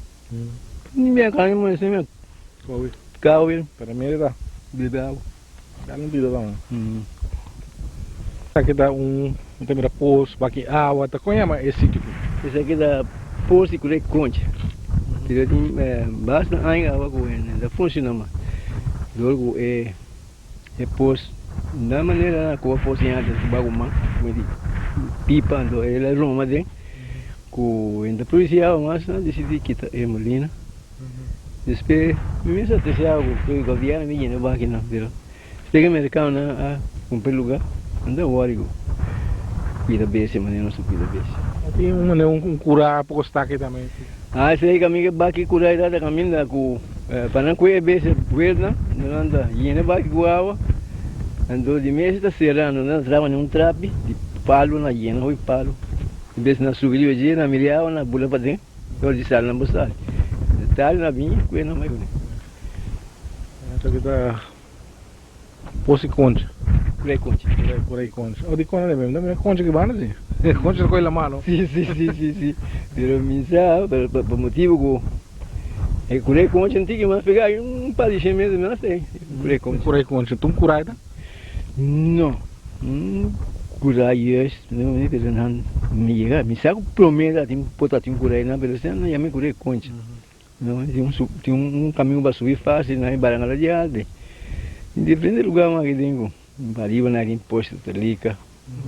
Ni acá ni se me. Kowi. Kowi. Pero mira ta. Bebe agua. Dale un tiro también. Aki ta un, mi ta mira pos, baki awa, ta kon yama e sitio aki? Esaki ta pos di Kure Concha. Pero tin basta aña awa ku e ta funciona mas. Dor ku e E pos na manera na koba pos den antes ku bago man ku di pipa anto el a roma den ku e ta produci awa mas nan disidi kita e molina despues mi mes a trece awa ku e gobierno mi yena baki nan pero despues ke mercado nan a cumpra e lugar nan ta wori ku cuida bestia manera nos ta cuida bestia. Tin un manera un cura poko sta aki tambe. Ah esei caminda ke baki cura ta caminda ku Pa nan kue e bestia buelta, nan ta yena baki ku awa, anto di mes ta sera, anto nan ta traha un trapi di palu, nan yena hopi palu, e bestia nan subi riba dje, nan mira e awa, nan bula paden, e ora di sali nan por sali. Tardi nan bini kue nan bai kuné. Esaki ta Pos i concha. Pura i concha. Pura i concha. Oh, di con na mi mira concha ki banda si. Concha ta coge la mano. Si, si, si, si, si. Pero mi sa, pero pa, pa motibo ku e cura i concha antigua mas pega un par di shen metro mas te cura i concha. Cura i concha. Tun cura ta? No. Cura juist, no, mi pero nan mi yega. Mi sa ku prome ta tin por ta tin cura nan, pero esei nan yama cura i concha. No, tin un tin un caminho pa subi fácil na e barangada di Alde. Tin diferente lugar mas aki den cu pariba na tin Posto Telica.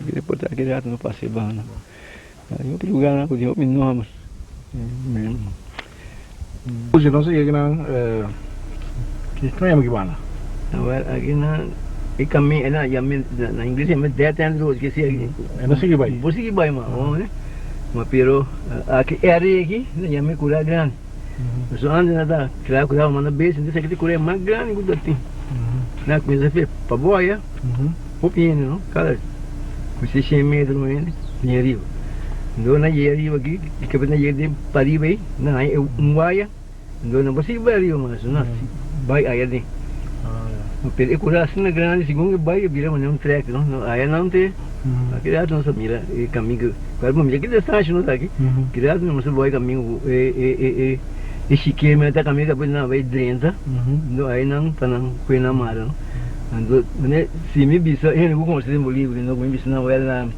Kere por ta aki rato no pasa e banda. Tin otro lugarnan cu tin hopi nomber. Oye, nos a yega nan ki yama ki banda? Awor aki nan e caminho na yama na ingles yama dead end road ke si aki. E no sigui bay. Bo sigui bay mas. Ma pero aki area aki na yama e cura grandi. Pasobra antes na ta traha cura manda bes, entonces aki ta cura mas grandi cu ta tin. Na cuminsa fe pa boya hopi hende no, cada cu 600 metro un hende tin ariba. Entonces na yega ariba aki y capaz na yega den pariba ahi na haya un waya, entonces no por sigui bay ariba mas, na bay aya den. Pero e cura asina grandi segun e bay e bira manera un trek no, aya nan te aki rato nos a mira e caminho cu cual bo mira ki distancia nos aki ki rato nos a bay caminho cu e e e e shikeme ta caminho ta pone nan bay drenta ndo aya nan pa nan cue nan mara no anto manera si mi bisa hende cu conoce den Bolivia no cu mi bisa nan wel na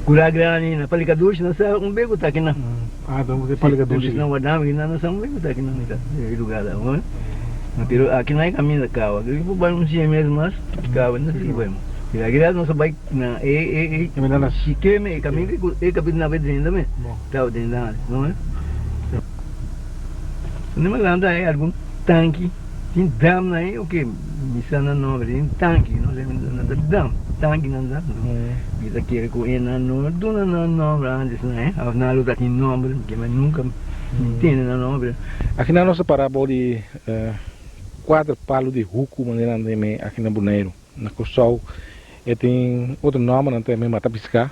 cura grandi na Palicadushi nan sa un be cu ta aki nan si mi bisa nan wardami nan sa un be cu ta aki nan e lugar la. Pero aki no hay caminda caba. Creo que por bai un 100 metros mas caba no si bai. Pero aki nos a bai na e e e Shikeme e caminda e caminda na bai drenta me. Taba drenta antes, no? No me lanta hay algun tanki. Tin dam na ei oke mi sa nan nomber tin tanki no se nan ta dam tanki nan ta mi ta kere ku e nan no duna nan nomber antes na e of nan lo ta tin nomber ke mi nunka mi tende nan nomber. Aki nan nos ta para bou di kuater palu di huku manera nan ta yama aki na Boneiru. Na Kòrsou e tin otro nomber nan ta yama mata piská.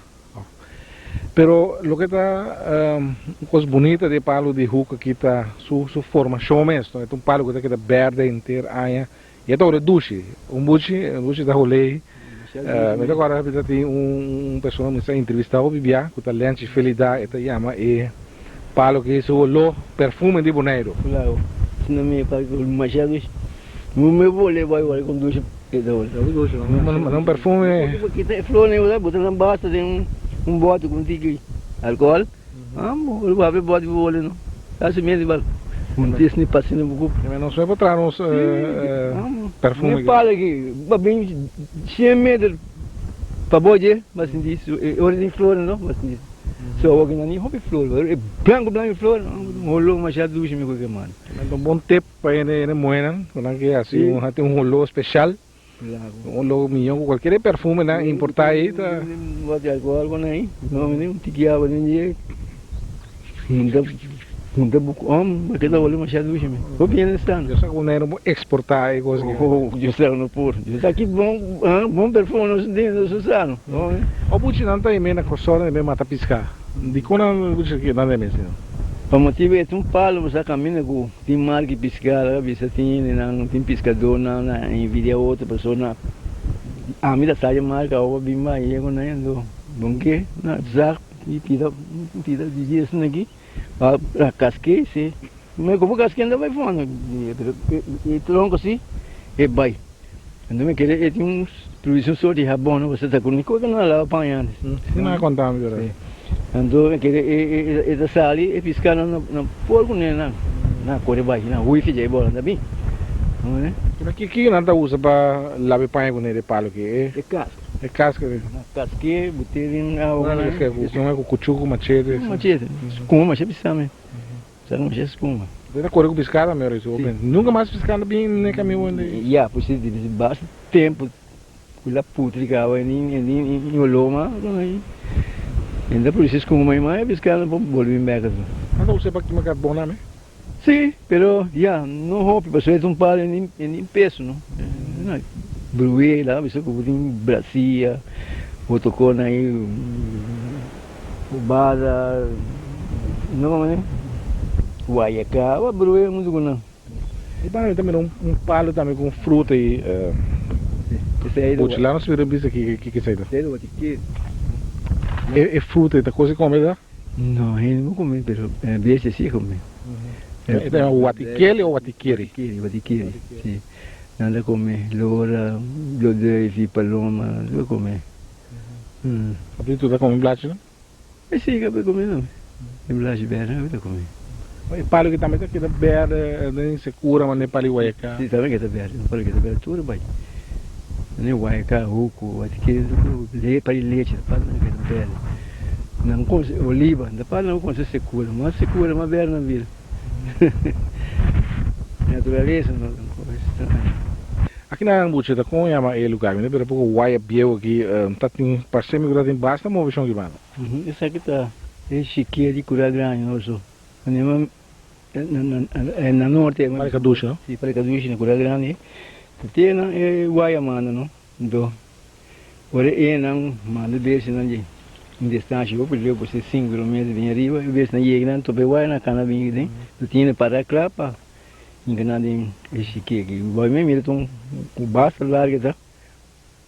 Pero loke ta un kos bunita di e palu di hoek aki ta su su formashon mes, no? E ta un palu ku ta keda bèrdè henter aña i e ta ora dushi. Un buchi, un buchi ta holei. Mi ta kòrda mi ta tin un persona mi sa entrevistá hopi bia ku ta Lenchi Felida, e ta yama e palu aki su holó perfume di Boneiru. Claro, si no mi pa masha dushi. Mi me bolé bai bai con dushi e ta bai. Dushi, no un perfume. Bo kita e flor ne bo ta nan basta den un bote con tiki alcohol. Amo, bo habri bote bo bole no. Casi mes igual. Un Disney pasina bo cup. Nos me por traha nos perfume. Mi pala aki, ba bin 100 meter pa bo dje, ba sinti e ora tin flor no, ba sinti. So awor ki nan tin hopi flor, e blanco blanco flor, un holó masha dushi mi cu ke manda. Un bon tip. Pa hende hende muhénan ku nan ke hasi un tin un holó speshal, un holó mihó ku kualkier perfumenan importá ei ta. Bati alkohòl ku nan ei, no mi un tiki awa den dje, hunta hunta bo ku òm, bo keda holi masha dushi mi. Hopi hende sa. Yo sa ku Boneiru por eksportá e kos aki. Oh, yo sa ku no por. Yo sa ki bon bon perfume nos tin, nos sa no. O buchinan ta himé na Kòrsou nan himé mata piská. Dikon nan buchi nan ta himé asina? Pa motibu e ta un palo bo sa kaminda ku. Tin mal ki piská, laga bisa tin hendenan, tin piskadónan na envidia otro persona. Ami ta sa di mal ka oba bin bai yega nan endo bon ke na zak i pida pida di dies aki pa kaske si me komo kaske no ta bai fondo pero e tronko si e bai endo mi kere e tin un produsi un sort di habon no pasobra ta ku ni koke no a laba paña antes. Si nan a konta mi pero. Anto mi kere e ta sali e piskanan na por ku nenan nan a kore bai nan hui fidja e bola ta bin. Pero kiko nan ta usa pa laba e paña ku ne de palo ki? E kaska. E kaska. Nan kaske bot'e den awa. Nan kaske ku kuchu ku machete. Ku machete skuma masha bisa mi. Sa ku masha skuma. Bo ta kore ku piska tambe ora esei. Nunka mas piska no bin ne kaminda wende. Ya pues si basta tempu. Ku la putri kaba e ni oló mas e ta produsi skuma i mas e piskado no por bolbe bin bek ato. Nan ta usa pa kima karbon tambe? Si, pero ya no hopi pasobra e ta un palo e ni peso no. Brué la bisa ku bo tin brasia, botokon ahi, bada, no guayaka, brué huntu ku nan. E banda ta mira un palo tambe cu un fruta y Buchi la nos mira bisa ki esey ta. E fruta ta cosa come ta? No, hende no come pero bestia si come. E ta yama watikeli o watikeri? Watikeri, watikeri, si. Nan ta come lora, blodeufi, paloma, nan ta come. Papi tu ta come blachi no? E si ka por come no. E blachi berde ka ta come. E palu ki tambe ta keda berde den sekura mane palu di guayacá. Si tambe keda berde, un palu keda berde tur bai. Mane guayacá, huku, watiké, palu di lechi ta palu nan keda berde. Nan konse oliba, ta palu nan konse sekura, mas sekura mas berde nan bira. Naturalesa no ta un cosa extraño. Aki nan bucha ta kon yama e lugar mi ta bira poko waya bieu aki ta tin parse mi ku ta tin basta moveshon aki banda. Esaki ta e shikia di Cura Grandi no so na norte. Pare Kadushi no? Si pare Kadushi na Cura Grandi ta te nan e waya manda no. Nto ora e nan manda bestianan dje un distancia hopi leu por ser sinku kilometer bin ariba e bestianan yega nan topa e waya nan kana bin den lo tene para kla pa hinka nan den e shiki aki. Bo mi mira ta un ku basta larga ta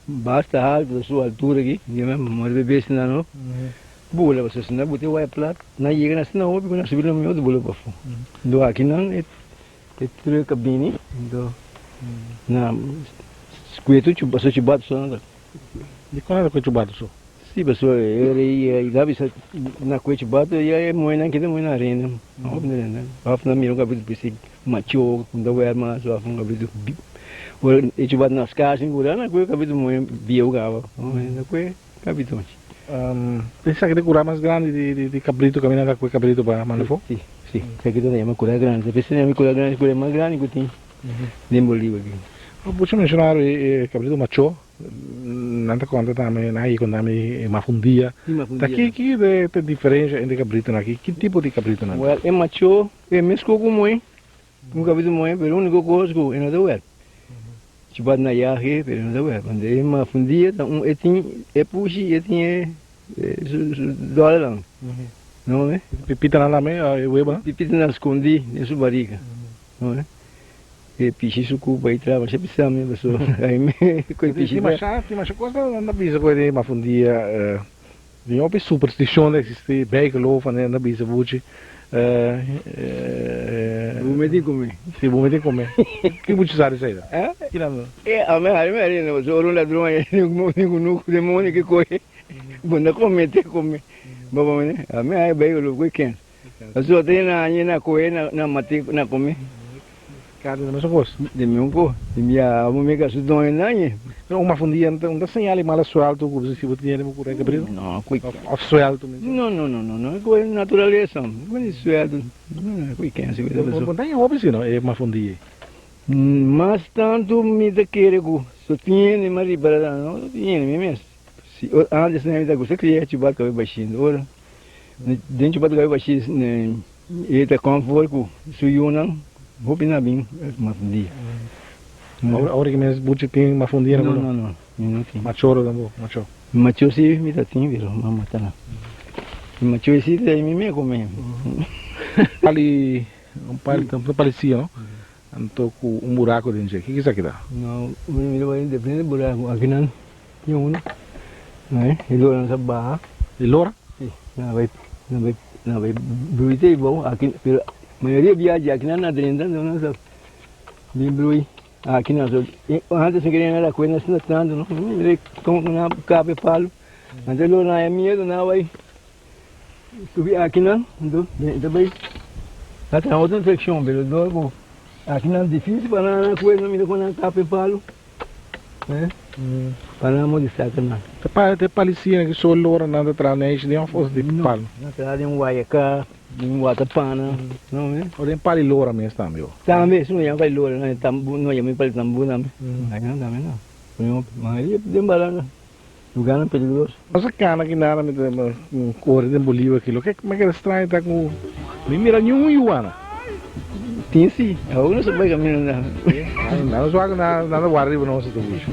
basta alto ta su altura aki mora e bestianan no bula pasobra si nan buta e waya plat nan yega nan asina hopi ku nan subi nan mi otro bula pafo. Nto aki nan e E truck a bini, anto na scueto paso chubatu so nan ta. Dikon nan ta kue chubatu so? Si paso e rei i bisa na kue chubatu ya e muenan kita mue na arena, hopi na arena. Of nan mira un kabritu pisi macho ku ta wer mas of un kabritu ora e chubatu na skars ngura na kue kabritu mue bieu kaba na kue kabritu. Esaki ta e kura mas grandi di kabritu kaminda ta kue kabritu pa manda afó? Si, si. Esaki ta yama kura grandi. Esaki ta yama kura grandi, kura mas grandi ku tin. Den Bolivia aki. Bo ta menshoná e kabritu machó, nan ta konta tambe, nan a yega konta mi e mafundia. Ta ki ki ta e diferensha entre kabritunan aki? Ki tipo di kabritunan ta? Wèl, e machó e meskos ku muhé, un kabritu muhé, pero úniko kos ku e no ta wèl. Chupat na yahe, pero e no ta wèl. Pasobra e mafundia ta un, e tin e pushi, e tin e su dòlernan. No e? Pipitanan tambe, e webonan? Pipitanan skondí den su barika. No e? E pishi su cupa y traba masha pisa mi paso ay me cu e pishi ta. Tin masha cos nan ta bisa cu e mafundia tin hopi supersticion ta existi bijgeloof nan ta bisa buchi. Bu meti come. Si bu meti come. Ki buchi sa di esey ta? E ami hari mi hari no paso ora un ladron a yega ni cu demonio ki coge bo na come te come bo ami hari bijgeloof cu e kens. Pasobra ta na aña na kohe na mati na kome. Kada na mesun kos. Den mesun kos. Di mi abo mi ka su doño na aña. Pero un mafundia no ta señal di mala suelto ku si bo tin bo kura kabritu? No, Of suelto mi. No, no, no, no, no, ku naturalesa. Ku di suelto. No, ku kense ku ta paso. Bo ta haña hopi si no e mafundia ei? Mas tantu mi ta kere ku so tin hende mas riba no so tin hende mi mes. Si antes mi ta gusta kria chubat kabe bashinda ora. Den cu bata bashi e ta comfort cu su yunan hopi na bin mafundia. Awor ki mes buchi tin mafundia na No no no mi no tin. Machoro tampoco macho. Macho si mi ta tin pero ma mata nan. Macho si ta mi me come. Pali un pali ta palicia no anto cu un buraco den dje kiko esaki ta? No mi ta bay depende di buraco akinan tin uno e lora sa baha. E lora? Si, nan a bai, nan a bai, nan a bai brui te bou aki, pero mayoria bia di aki nan a drenta, enton nan sa bin brui aki nan. So, antes nan kere nan rakue nan asina tantu no, mira kon ku nan a kap e palu, antes lo nan a miedu nan a bai subi aki nan, enton e ta bai a traha otro infekshon, pero dor ku aki nan difisil pa nan rakue, nan mira kon nan a kap e palu. Pa nan mo di saka nan. Ta pa te palisina ki so lora nan ta traha neishi den of os di palo? Nan traha den wayaka, den watapana, no me. O den pali lora mes tambe o? Tambe, si no yama pali lora, nan tambu, no yama pali tambu tambe. Aynan tambe no. Mayoria den baranda, lugarnan peligroso. Nos a kana ki nada mi ta kore den Bolivia aki, loke mi a keda straño ta ku mi mira niun yuana. Tin si, awor nos a bai camino na. Nan nos wak nan ta warda riba nos ta bush.